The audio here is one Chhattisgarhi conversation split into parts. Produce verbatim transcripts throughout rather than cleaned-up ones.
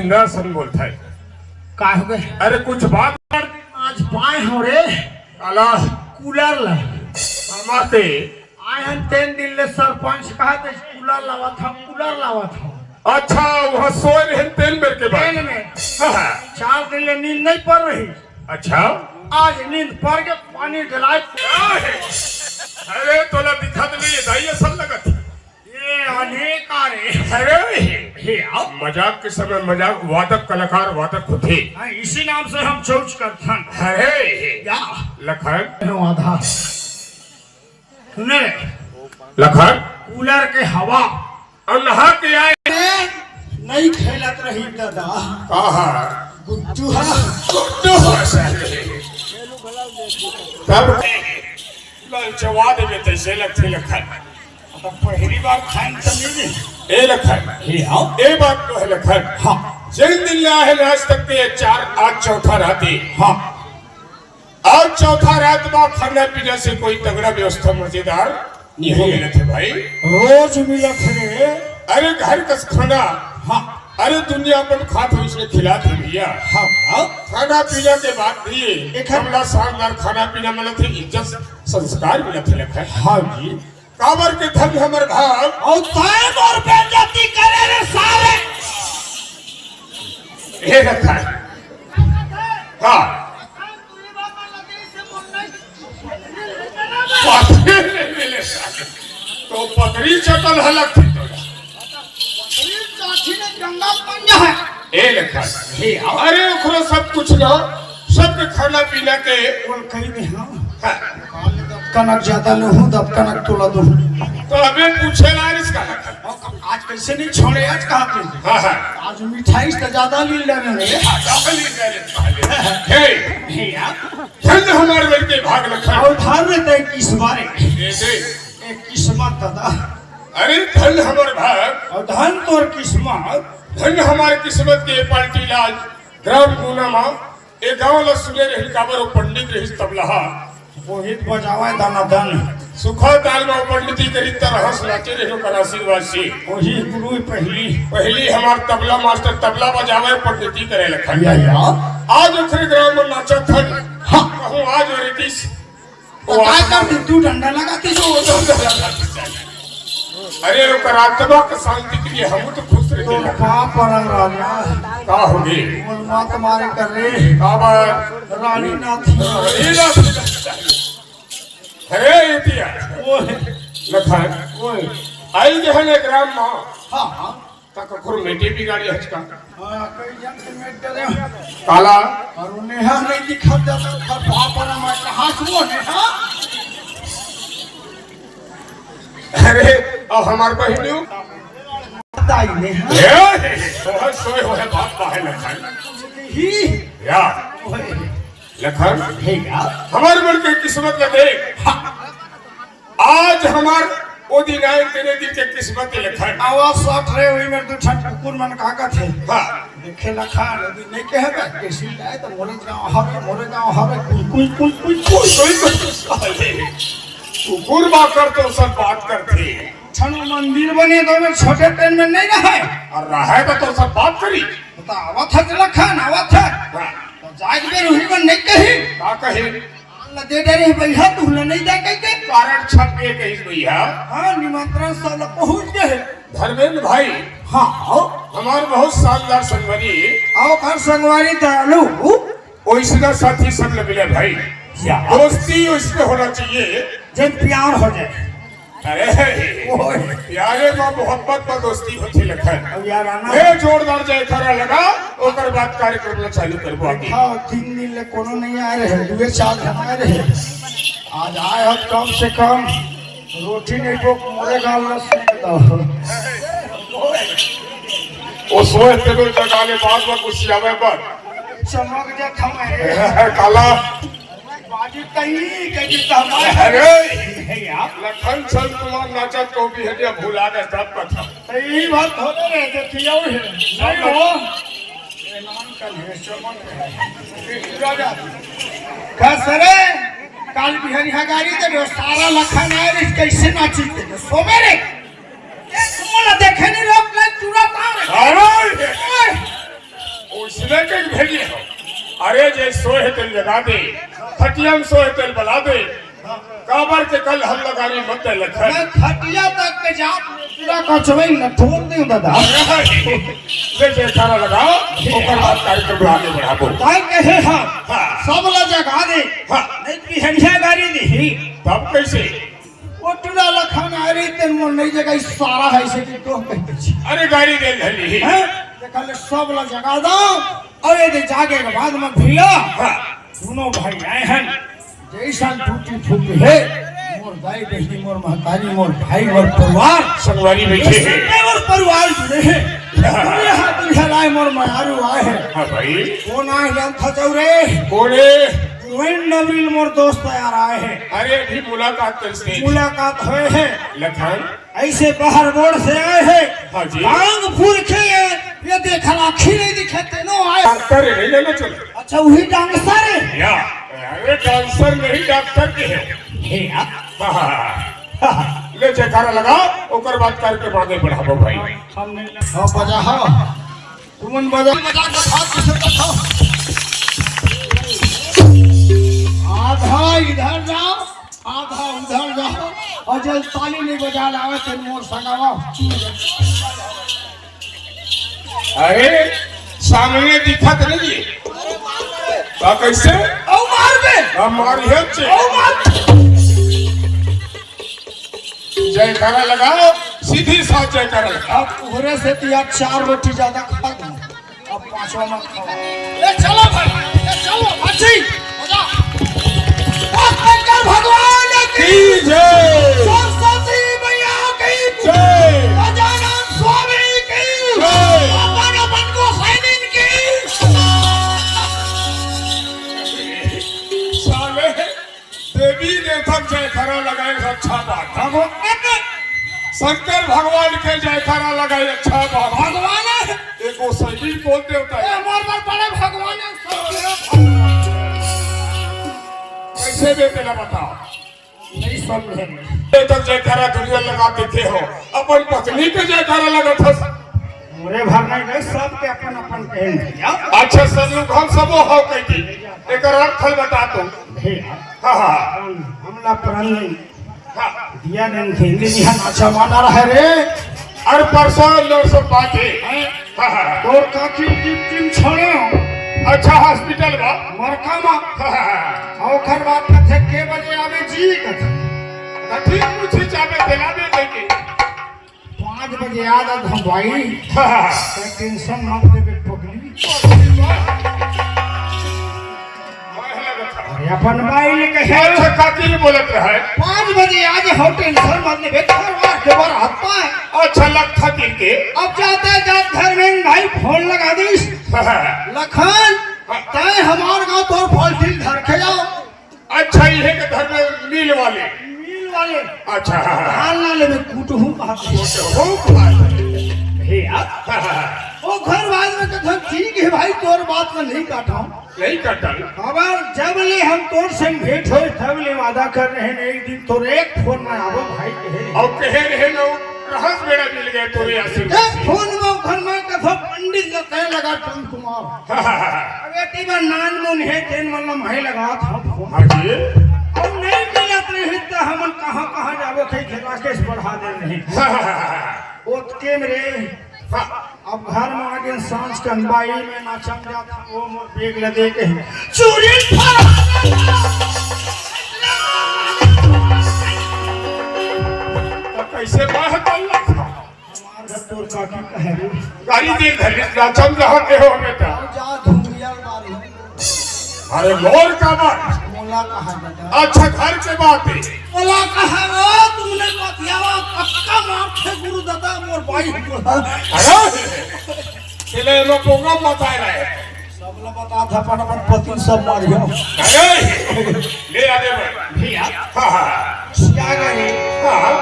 इंद्रासन बोलत हे। का हो गे? अरे कुछ बात। आज पाए हो रे। काला। कूलर ला। मामा से। आए हन तेन दिन ले सरपंच कहा थे कूलर लावत हंव, कूलर लावत हंव। अच्छा, वहाँ सोए रहेन तेन बेर के बाद। तेन में। हाँ, हाँ। चार दिन ले नींद नहीं पड़ रही। अच्छा। आज नींद पड़ के पानी डलाए। अरे, तोला दिखत नहीं हे, दाई असन लगत हे। ये अनेक आ रहे। अरे, हे, हे, आओ। मजाक के समय मजाक, वादक कलाकार वादक होथे। हाँ, इसी नाम से हम चौच करथन। अरे, हे। या। लखन। आधा। सुने। लखन। कूलर के हवा। अल्लाह के आए। नहीं खेलत रही दादा। कहा? गुड्डू हा। गुड्डू हा साले। तब ललचवा देबे तइसे लगथे लखन। अब पहली बार खान त मिली। ए लखन। हे आओ। ए बात तो हे लखन। हाँ। जेन दिन ले आए हे आज तक ते चार, आज चौथा रात हे। हाँ। अउ चौथा रात म खाना पीना से कोई तगड़ा व्यवस्था मजेदार नहीं हो मिलत हे भाई। रोज मिलत हे रे। अरे घर कस खाना। हाँ। अरे दुनिया अपन खात हो इसने खिलात हे भैया। हाँ, हाँ। खाना पीना के बात नहीं हे। एक हमला शानदार खाना पीना मिलत हे, इज्जत संस्कार मिलत हे लखन। हाँ जी। काबर के धन हमर भाग। अउ तैं मोर बेइज्जती करे रे सारे। हे लखन। हाँ। पतरी नहीं मिले साले। तो पतरी चटल हलक थी तोरा। पतरी चाची ने गंगा पंजा है। ए लखन। हे आओ। अरे ओकरो सब कुछ ना, सबके खाना पीना के। बोल कही दे हाँ। हाँ। कनक ज्यादा ले हूँ, दब कनक तोला दो। तो अबे पूछे ला इसका लखन। आज कैसे नहीं छोड़े, आज कहा थे? हाँ, हाँ। आज मिठाई से ज्यादा लील डाले रे। हाँ, ज्यादा लील डाले। हे, हे यार। धन हमारे लड़के भाग लखन। अउ धन रहता है किस बारे? दे दे। ए किस्मत दादा। अरे धन हमारे भाग। अउ धन तोर किस्मत। धन हमारे किस्मत के पार्टी लाज ग्राम गुना मा ए गांव ला सुने रहिन काबर ओ पंडित रहिस तबला हा। ओही त बजावय दनादन। सुखा ताल म ओ पंडिती करिन त रहस नाचे रहिन ओकर आशीर्वाद से। ओही गुरु पहिली। पहिली हमार तबला मास्टर तबला बजावय पंडिती करे लखन। या, या। आज ओखरे ग्राम म नाचत हन। हाँ। कहूँ आज ओ रितिस। तो का कर दी, तू डंडा लगा दी जो वो डंडा लगा दी। अरे, ओकर आत्मा के शांति के लिए हम तो खुश रहे। तो बाप परम राजा। का हो गे? बोल मत मारे कर रे। का बात? रानी नाथी। रानी नाथी। अरे, इतिया। ओए। लखन। ओए। आई जे हने ग्राम मा। हाँ, हाँ। का कखरो मेटे बिगाड़े हच का? हाँ, कई जन के मेट डरे। काला? अउ नेहा नहीं दिखत जाता, ओकर बाप रे, मैं कहाँ से वो नेहा? अरे, अउ हमार बहिनी? दाई नेहा। ए, सोहर सोए होए बात काहे लखन? ही। या। ओए। लखन? हे या। हमार मन के किस्मत ल देख। हाँ। आज हमार ओ दिन आए तेरे दिल के किस्मत के लखन। आवाज साठ रहे हुई मेरे दू ठन कुकुर मन का कथे। हाँ। देखे लखन, ओ दिन नहीं कहे बे, कैसी लाए तो मोरे गाँव हवे, मोरे गाँव हवे, कुई, कुई, कुई, कुई, कुई। कोई तो साले कुकुर बाकर तो सब बात करथे। ठन मंदिर बने तो में छोटे पेन में नहीं रहे। अउ रहे तो, तो सब बात करी। तो आवत है लखन, आवत है। हाँ। तो जाए के बेर उही मन नहीं कही। का कही? ला दे डरे हे भैया, तू ला नहीं दे कह के। कारण छप के कहिस भैया। हाँ, निमंत्रण सब ला पहुँच गए हे। धर्मेंद्र भाई। हाँ, आओ। हमार बहुत शानदार संगवारी। आओ, हर संगवारी दयालु। ओइसना साथी सब ला मिले भाई। या। दोस्ती ओइसने होना चाहिए। जब प्यार हो जाए। अरे, ओए। प्यारे मा मोहब्बत मा दोस्ती होथे लखन। अब यार आना। ए, जोरदार जयकारा लगा, ओकर बाद कार्यक्रम ला चालू करबो आगे। हाँ, तीन दिन ले कोनो नहीं आए रहे, दुए चार जन आए रहे। आज आए हो कम से कम रोटी नहीं तो मोरे गाल में सेक दो। ओ सोए टेबल जगा ले बाद में कुछ आवे पर। चमक जात हमारे। काला। बाजी कहीं, कहीं तो हमारे। अरे! हे यार। लखन चल तुम्हार नाचत को भी हटिया भुला दे सब कथा। तो यही बात होते रहे, देखिए और है। नहीं हो। ये नाम का है, चमन है। राजा। का सरे? काल बिहनिया गाड़ी दे दो, सारा लखन आए रे, कैसे नाची दे दो? सोमे रे। ये कौन देखे नहीं लोग, नहीं चूरा तार। अरे! ओए! उसने के भेजे हो। अरे, जे सोए हे तेल जगा दे, खटिया में सोए हे तेल बला दे। काबर के कल हम लगारी मत दे लखन। मैं खटिया तक के जात पूरा कचवई न ठोक दे दादा। ले जयकारा लगाओ, ओकर बाद कार्यक्रम आगे बढ़ाबो। काय कहे हम? हाँ। सब ला जगा दे। हाँ। नहीं बिहनिया गारी दी। तब कैसे? ओ टूरा लखन आ रही तेन मोर नहीं जगह सारा है से कि तो कह दे। अरे गारी दे धली। हैं? देखा ले सब ला जगा दो। अउ ये दे जागे के बाद में भैया, हाँ। दोनों भाई आए हैं, जैसन टूटी फूटी हे, मोर दाई बहिनी, मोर महतारी, मोर भाई, मोर परिवार, संगवारी बैठे हैं। सबके मोर परिवार जुड़े हैं। दुल्हा दुल्हन आए, मोर मयारू आए हैं। हाँ भाई। कोन आए जान था जाऊ रे? कोन हे? गुरुवेन डबरिल मोर दोस्त यार आए हैं। अरे अभी मुलाकात कैसे? मुलाकात होए है। लखन। ऐसे बाहर बोर्ड से आए हैं। हाँ जी। टांग फूल के ये, ये देख आँखी नहीं दिखे तेनो आए। डॉक्टर है, नहीं लेना चल। अच्छा, वही डांसर है? या, अरे डांसर नहीं, डॉक्टर के है। हे यार। हाँ, हाँ, हाँ। ले जयकारा लगा, ओकर बाद करके आगे बढ़ाबो भाई। हमने हाँ, बजा हाँ। तुमन बजा, बजा के हाथ से बजाओ। आधा इधर जाओ, आधा उधर जाओ, अउ जब ताली नहीं बजा लावे तो मोर सगावा। अरे, सामने दिखत नहीं। का कैसे? अउ मार दे। हम मारिहन छे। अउ मार। जयकारा लगाओ, सीधी साथ जयकारा लगाओ। अब तोहरे से तो यार चार रोटी ज्यादा खा गए, अब पांचवा मत खाओ। ए चलो भाई, ए चलो, अच्छी मजा। ओ शंकर भगवान की की जय। सरस्वती मैया की जय। गजानन स्वामी की जय। अपन अपन गोसाई की। साले देवी देवता के जयकारा लगाए, अच्छा बात। भगवान। शंकर भगवान के जयकारा लगाए, अच्छा बात। भगवान। एगो सही बोल देवता है। ए, हमार बार बड़े भगवान है, सब के भगवान। कैसे बेटे ला बताओ? नहीं समझे। ये तो जयकारा दुनिया लगा देते हो, अपन पत्नी के जयकारा लगा था। मोरे भर नहीं गए, सबके अपन अपन कहेंगे। अच्छा, सब लोग हम सबो हो कह दी। एकर अर्थ है बता दो। भैया, हाँ, हाँ, हाँ। हम, हमला प्रण नहीं। हाँ। दिया नहीं खेलने नहीं है, नाचा माना रहे रे। अरे परसों नौ सौ बात है। हैं? हाँ, हाँ, हाँ। तोर काकी टिम टिम छोड़े हो। अच्छा, हॉस्पिटल बा। मरका मा। हाँ, हाँ, हाँ। ओखर बात कथे के बजे आवे जी कथे। तो ठीक पूछी चाबे दिलावे लेके। पाँच बजे याद आ हम भाई। हाँ, हाँ। तो टेंशन मत लेबे पगली। अरे अपन माई ले कहे। अच्छा, काकी ने बोलत रहा है। पाँच बजे आज हो, टेंशन मत लेबे, घर बार के बार आता है। अच्छा, लग खातिर के। अब जाते जात धर्मेंद्र भाई फोन लगा दीस। हाँ। लखन, हाँ। तय हमार गाँव तोर फॉल्टिन धर के जाओ। अच्छा, ये के धर्मेंद्र मिल वाले। मिल वाले। अच्छा, हाँ, हाँ। धान ना लेबे, कुटहू कहा। कुटहू कहा। हे यार। हाँ, हाँ, हाँ। ओ घर बाद में कथन, ठीक है भाई, तोर बात में नहीं काटा हूँ। नहीं कटल। बाबा, जब ले हम तोर संग भेंट होए, तब ले वादा कर रहे हैं, एक दिन तोर एक फोन में आबो भाई कहे। अउ कहे रहे न, रहस बेड़ा मिल गए तोरे आशीर्वाद से। फोन में घर में कथा पंडित ल कहे लगा टुन कुमार। हाँ, हाँ, हाँ। अब एती बार नान मुन हे, तेन मन ल मैं लगा था फोन। हाँ जी। अउ नहीं मिलत रही त हमन कहाँ, कहाँ जाबो, कहीं के राकेश बढ़ा दे रही। हाँ, हाँ, हाँ, हाँ। ओतके में रे, हाँ। अब घर में आगे सांझ के अनबाई में नाचम जात हन, वो मोर बेग ल दे के चूरी फरा। तो कैसे बाहर चल रहा था? हमार घर तोर काकी कहे रे। गाड़ी दे धरी, नाचम जहाँ के हो बेटा। जा धुंधिया मारी। अरे मोर का बात? मोला कहा दादा। अच्छा, घर के बात है। मोला कहा वो तुमने बतियावा पक्का मार थे गुरु दादा मोर भाई। अरे, चले लो प्रोग्राम बताए रहे। सब लोग बता था अपन अपन पति सब मारियो। अरे, ले आ दे भाई। भैया। हाँ, हाँ। क्या गए? हाँ, हाँ।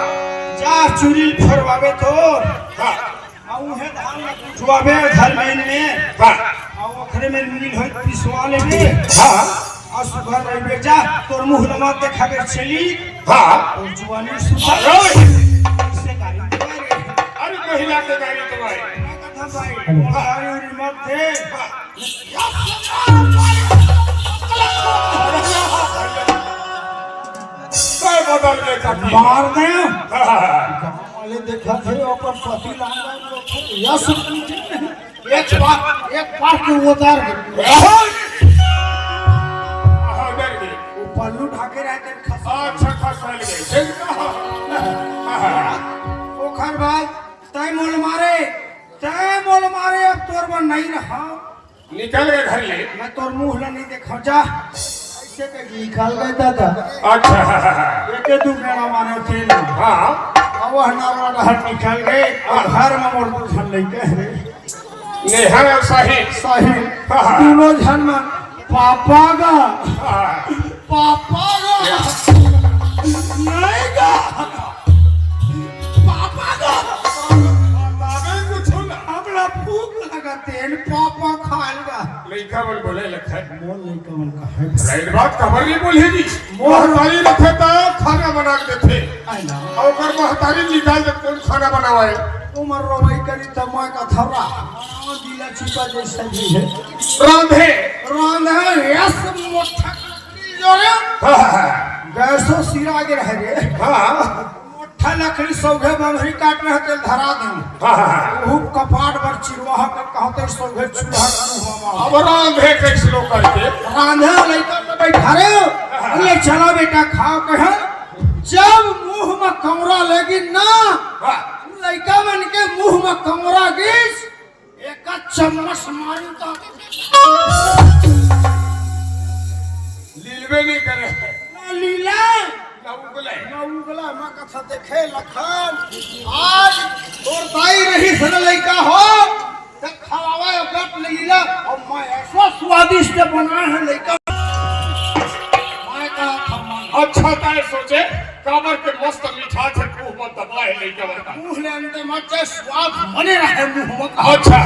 जा चूरी फरवावे तो। हाँ। आ उहे धान ला कुटवाबे घर में में। हाँ। आ ओखरे में मिल होई पिसवा लेबे। हाँ। आ सुबह रहिबे जा, तोर मुंह ला मत देखाबे चली। हाँ। तोर जुआनी सुबह। अरे। से गाड़ी देवाई रे। अरे महिला के गाड़ी देवाई। मैं कथा अरे, अरे, मत दे। काय बदल गए काकी? मार दे। हाँ। गाँव वाले देखा थे, अपन पति लांगा, यस, एक बार, एक बार के उतार दे। हाँ, डर गए। वो पल्लू ढाके रहते, खसा। अच्छा, खसा ले गए। ओखर बाद तय मोल मारे, तय मोल मारे, अब तोर बर नहीं रहा। निकल गए घर ले। मैं तोर मुंह ला नहीं देखा, जा। ऐसे कह के निकल गए दादा। अच्छा। एके दू बेड़ा मारे तेल। हाँ। अब वह नारवा डहर निकल गए, और घर में मोर दू झन लइका हे। नेहा और साहिल। साहिल। हाँ, हाँ। दोनों झन में पापा गा। हाँ। पापा गा। नहीं गा। पापा गा। बतावे कुछ ना। हमरा भूख लगा तेल पापा खाएगा। लइका मन बोले लखन। मोर लइका मन का है। राइट बात, कबर नहीं बोले जी। मोर मोर ताली रखे ता खाना बना के देथे। आई ना। और ओकर महतारी निकाल दे, कौन खाना बनावाए? उमर रोवई करी त मैं का थरा। हाँ, गीला चिपा जैसा भी है। रांधे। रांधे, यस, मोटा जोरे। हाँ, हाँ, हाँ। गैसो सिरा के रह रे। हाँ। मोटा लकड़ी सौघे बमरी काट रहे तेल धरा दे। हाँ, हाँ, हाँ। वो कपाट पर चिरवाहा कर कहते सौघे चूल्हा करू हमारा। अब रांधे कैसे लोग करके? रांधे लइका में बैठा रे। हाँ, हाँ। ले चला बेटा खाओ कहे। जब मुंह में कमरा लेगी ना, हाँ। लइका मन के मुंह में कमरा गिस, एक चम्मच मारी तो लीलबे नहीं करे। ना लीला, ना उगले। ना उगला, मैं कथा देखे लखन। आज तोर दाई रही सन लइका हो, त खवावा गप लीला, और मैं ऐसा स्वादिष्ट बना है लइका। मैं कहा था, मन अच्छा ताय सोचे, काबर के मस्त मीठा थे, मुंह में दबा है लइका बता। मुंह ले अंदर मत जाए, स्वाद बने रहे मुंह में। अच्छा।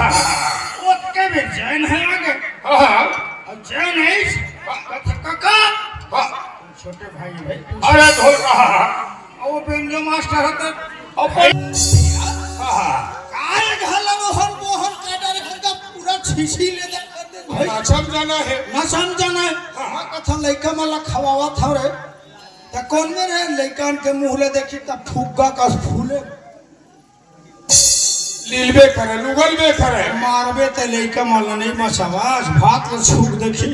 ओतके में जैन है आगे। हाँ, हाँ। और जैन है इस कथा काका। हाँ। छोटे भाई है। अरे धोल रहा। वो बेंजो मास्टर है तो अपन हाँ, हाँ। काल घाला मोहन, मोहन का डर का पूरा छीछी ले दे कर दे भाई। ना समझाना है। ना समझाना है। हाँ। मैं कथा लइका मला खवावा था रे। त कौन में रे लइकन के मुंह ले देखी त फुग्गा कस फूले। लीलबे करे, लुगलबे करे। मारबे त लइका मन ला नहीं मचावा, आज भात ला छूक देखी।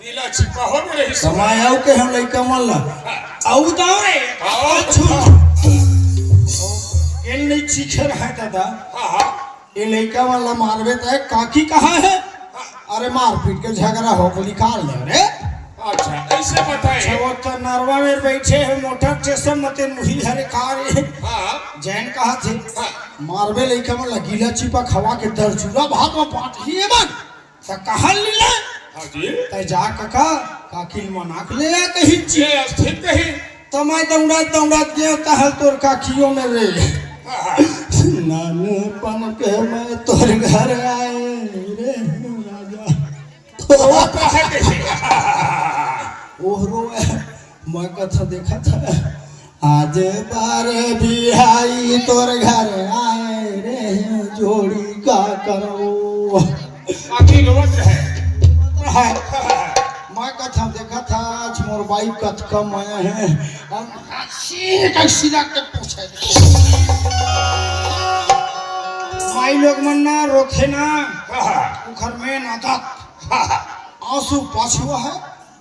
लीला छिपा हो गए रही समय। आऊ के हम लइका मन ला। आऊ दाव रे। आओ। छू। ये नहीं चीखे रहे दादा। हाँ, हाँ। ये लइका मन ला मारबे त काकी कहाँ है? अरे मारपीट के झगड़ा हो के निकाल ले रे। अच्छा, ऐसे बताए। अच्छा, वो तो नरवा में बैठे हैं, मोटर जैसे मते मुही हरे का रे। हाँ। जैन कहा थे, हाँ। मारबे लइका मन ला गीला चिपा खवा के दरचूरा भात में बांट ही मन। त कहा लीला? हाँ जी। त जा काका, काकी ल मना के ले आ कहीं ची। ये अस्थिर कहीं। त मैं दौड़त दौड़त गया तहल तोर काकियों में रे। हाँ, हाँ। नानपन के मैं तोर घर आए रे राजा। वो तो है कैसे? ओहरो मैं कथा देखा था। आज बार बिहाई तोर घर आए रे जोड़ी का करो। आखिर रोवत है। है। मैं कथा देखा था, आज मोर बाई कतका माया है। हम सीधे तक सीधा के पूछे। माई लोग मन ना रोथे ना, हाँ, हाँ। उखर में ना दांत। हाँ, हाँ। आंसू पाछुआ है,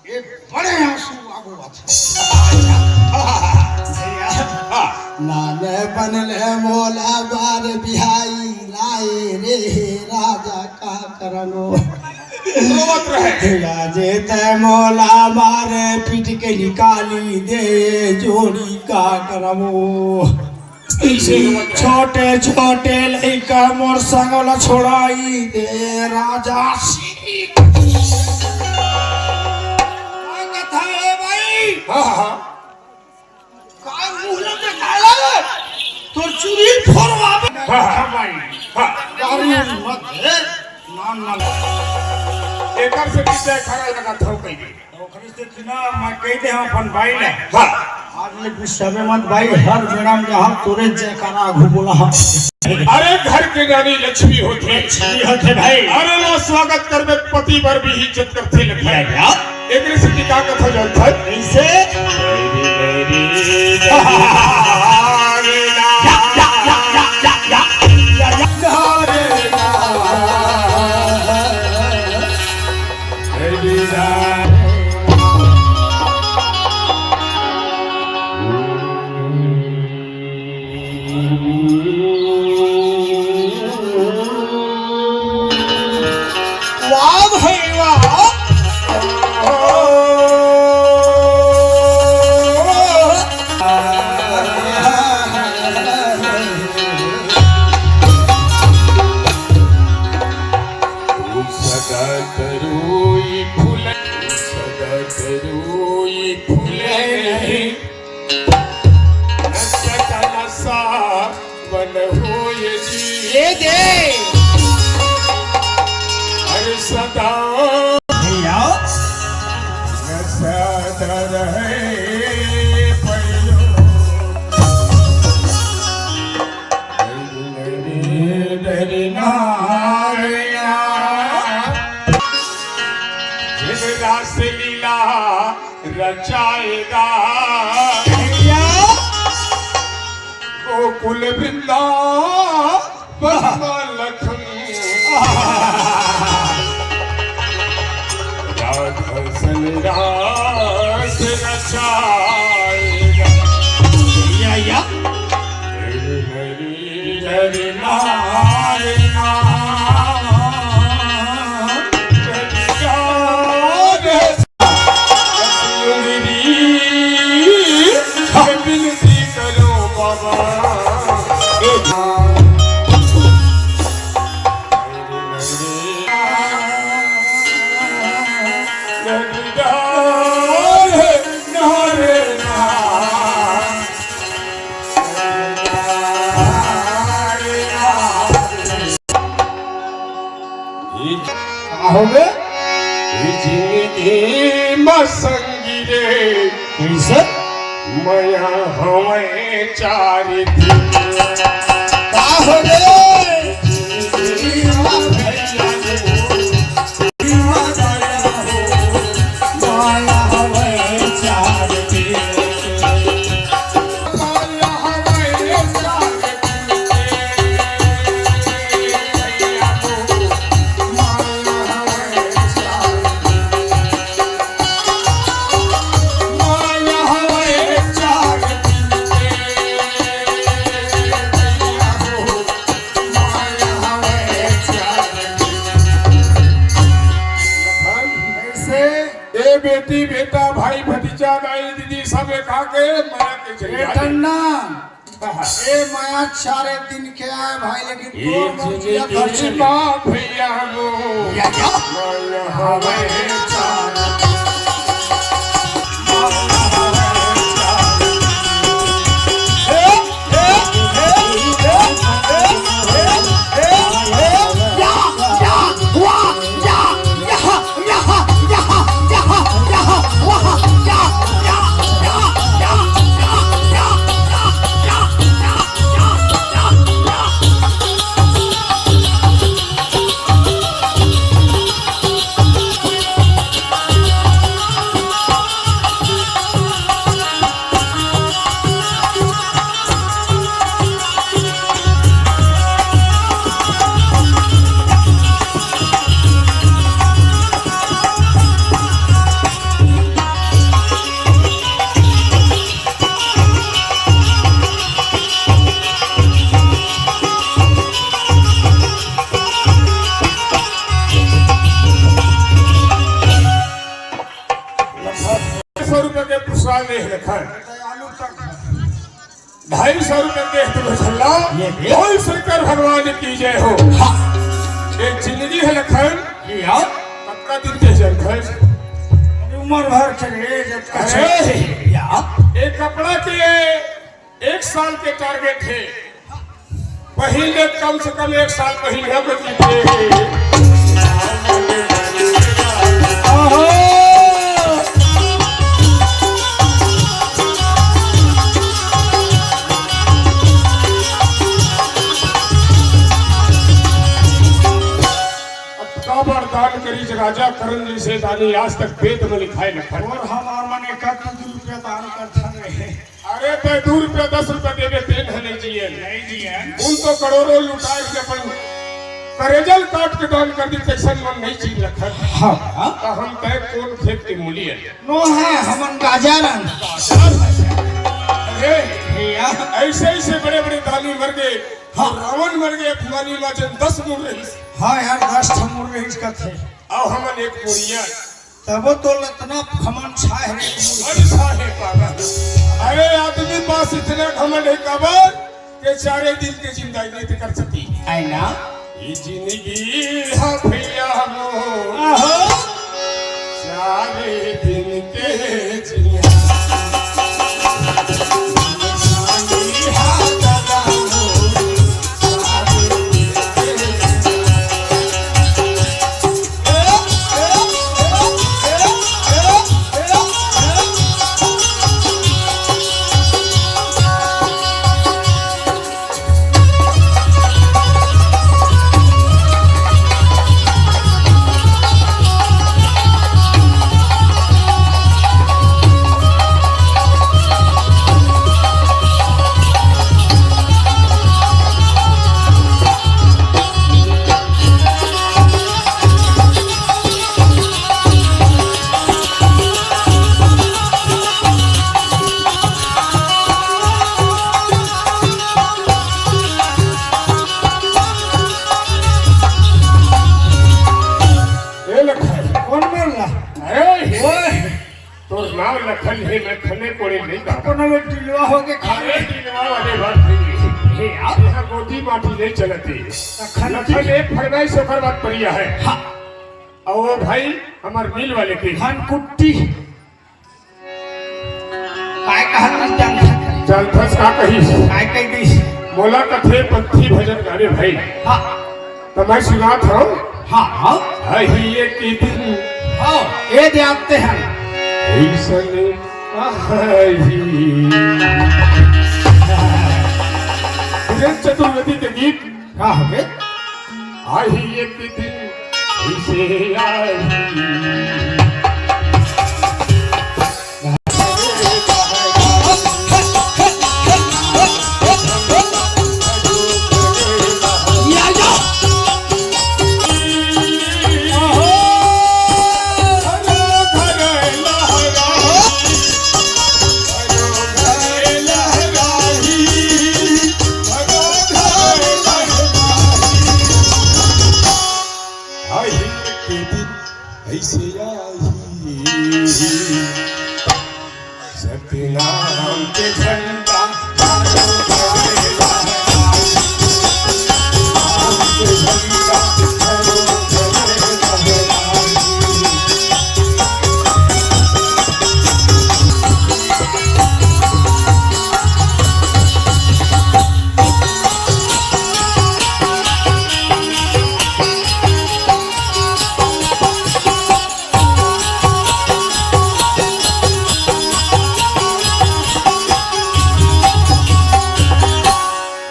एक बड़े आंसू आगू बात है। हाँ। नाने बनले मोला बार बिहाई लाए रे राजा का करनो। रोवत रहे। राजे तै मोला मार पीट के निकाली दे जोड़ी का करमो। ऐसे रोवत रहे। छोटे छोटे लइका मोर संग ला छोड़ाई दे राजा श्री। का कथा है भाई? हाँ, हाँ, हाँ। काय मुंह ला देखाय ला? तोर चुरी फोरवाबे। हाँ, हाँ, भाई। हाँ। दारू मत है, नाम ना ले। एकर से भी जयकारा लगाथव कहिके। ओकरे से चुना, मैं कहि दे हँव अपन बाई ला। हाँ। आज ले गुस्सा में मत बाई, हर बेरा में जहाँ तोरे जयकारा आगू बोला हम। अरे घर के रानी लक्ष्मी होथे। लक्ष्मी होथे भाई। अरे ला स्वागत करबे पति बर भी इज्जत करथे लखन। या, या। एकरे से का कथा जानथस? कैसे? वाह भाई वाह। सदा तरुई फूले, सदा तरुई फूले नहीं, नशा नशा बन होए जी। ये दे। अरे सदा भैया। नशा रहे पयो। डरना जिन रासलीला रचाएगा। गोकुल वृंदावन लखन राधा सन रास रचाएगा। या, या। हरि हरि हरि नारायण। विनती करो बाबा। का होगे? ए जिनगी म संगी रे, कइसे? मया हवय चार दिन। का होगे? जिनगी म भैया रे, मया हवय चार दिन। ए बेटी, बेटा, भाई, भतीजा, दाई, दीदी, सब एक आके मया के चले जाते। ए मया चारे दिन के आय भाई, लेकिन ए तोर मोर जिया जिनगी खर्च नहीं। माँ भैया हो। या, या। मया हवय चार। सौ रुपया के पुरस्कार दे हे लखन। ढाई सौ रुपया दे हे तुमन ला। ये दे। बोल शंकर भगवान की जय हो। हाँ। ए जिनगी हे लखन। ये आओ। कतका दिन के जन खर्च? अरे उम्र भर के रे, जब तक अरे। या। ए कपड़ा के एक साल के टारगेट हे, पहिन ले कम से कम एक साल पहिन ले। नहीं, आज तक वेद में लिखाए लखन। अउ हमर मन एक दू रुपया दान करथन रे। अरे, तैं दू रुपया, दस रुपया देबे, तेन ह नहीं जियन। नहीं जियन। उन तो करोड़ों लुटाए के अपन करेजा ल काट के दान कर दिस, तइसन मन नहीं जियन लखन। हाँ। त हम तैं कोन खेत के मूली हन? नो हे, हमन गाजर हन। अरे, भैया। अइसे, अइसे बड़े-बड़े दानी मर गे। हाँ। अउ रावण मर गे, अभिमानी मा जेन दस मुड़ रहिस। हाँ यार, दस ठो मुड़ रहिस कथे। अउ हमन एक मुड़िया। तबो तोला अतना घमंड छाय हे रे। घमंड छाय हे पागल। अरे, आदमी पास अतना घमंड हे काबर के चारे दिन के जिंदा नइ कर सकही। आय ना? ई जिंदगी हा भैया मोर। आहो। चारे दिन के जिंदा। ए लखन। कोन बोलला? अरे, ओए। तोर नाम लखन हे, मैं खने कोड़े नहीं कहा। कोनो में डिलवा हो के खा अरे, ले। डिलवा वाले बात नहीं। हे यार। यहाँ गोदी माटी नहीं चलती। लखन लखन जी। एक फरमाइश ओकर बात बढ़िया है। हाँ। अउ वो भाई, हमर मिल वाले के। धनकुट्टी। काय कहत रहिस जानथस? जानथस का कहिस? काय कहि दिस? मोला कथे पंथी भजन गावे भाई। हाँ। त मैं सुनात हँव। हाँ, हाँ। अहि एक दिन। हाँ, ए जानते हैं। अइसन अहि। धीरेन्द्र चतुर्वेदी के गीत। का हवे? आही एक दिन इसे आही। आही के दिन अइसे आही, सतनाम के झंडा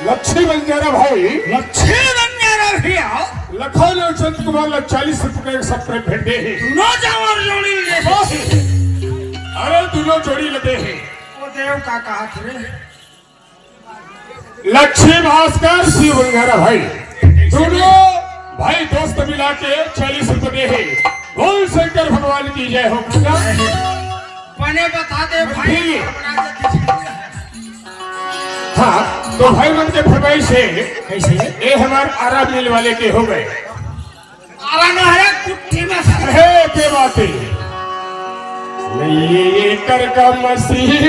लच्छी बंजारा भाई। लच्छी बंजारा भैया। लखन अउ चंद कुमार ला चालीस रुपये का एक सौ रुपये भेंट दे हे। दुनो जावर जोड़ी ले। अरे दुनो जोड़ी ल दे हे। वो देव का कहा थे रे? लक्ष्मी भास्कर शिव बंजारा भाई, दुनो भाई दोस्त मिला के चालीस रुपये दे हे। बोल शंकर भगवान की जय हो। बने बता दे भाई। हाँ, तो भाई मन के फरमाइश हे। कइसे? ए हमार आरा मिल वाले के होगे। आरा ना हे, कुट्ठी में से। हे, के बात हे? नहीं, ये कर का मसीह,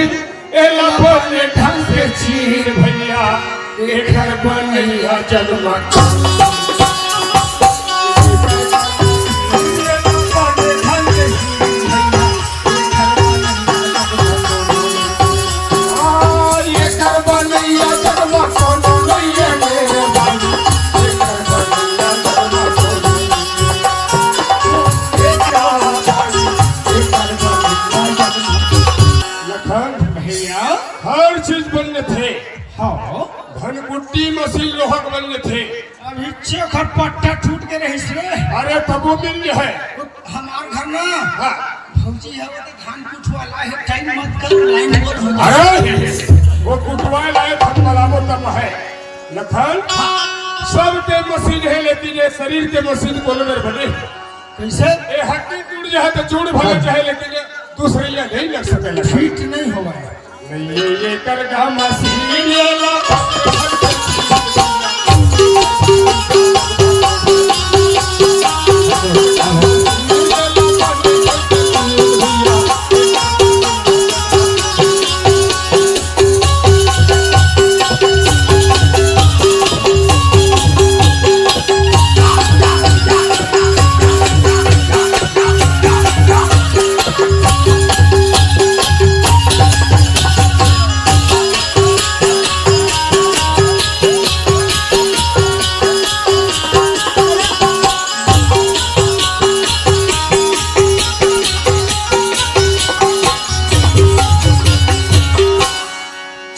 एला बने ढंग से चीर भैया, एकर बनैया जगमग। लखन भैया, हर चीज बन जथे। हाँ। धनकुट्टी मशीन लोहा के बन जथे। अभी चेखर पट्टा टूट के रहिस रे। अरे तब वो मिल है। हमार घर ना। हाँ। भौजी है वो तो धान कुटवा लाए है, टाइम मत कर, लाइन बोल हो। अरे वो कुटवा लाए, धान वाला वो तब है। लखन, सबके मशीन है, लेकिन ये शरीर के मशीन कोनो मेर बने। कैसे? ये हड्डी टूट जाए तो चूड़ भले हाँ। चाहे, लेकिन ये दूसरे ये नहीं लग सके लखन। फिट नहीं होगा। ये, ये कर गा मशीन ये ला।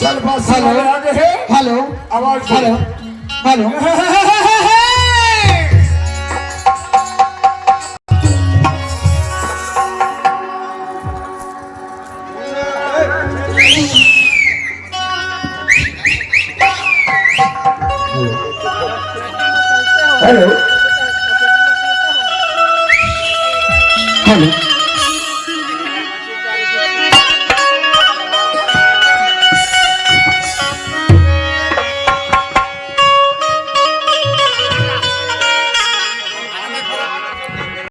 चल बस, हेलो। आ गए हैं। हेलो। आवाज हेलो। हेलो। हेलो।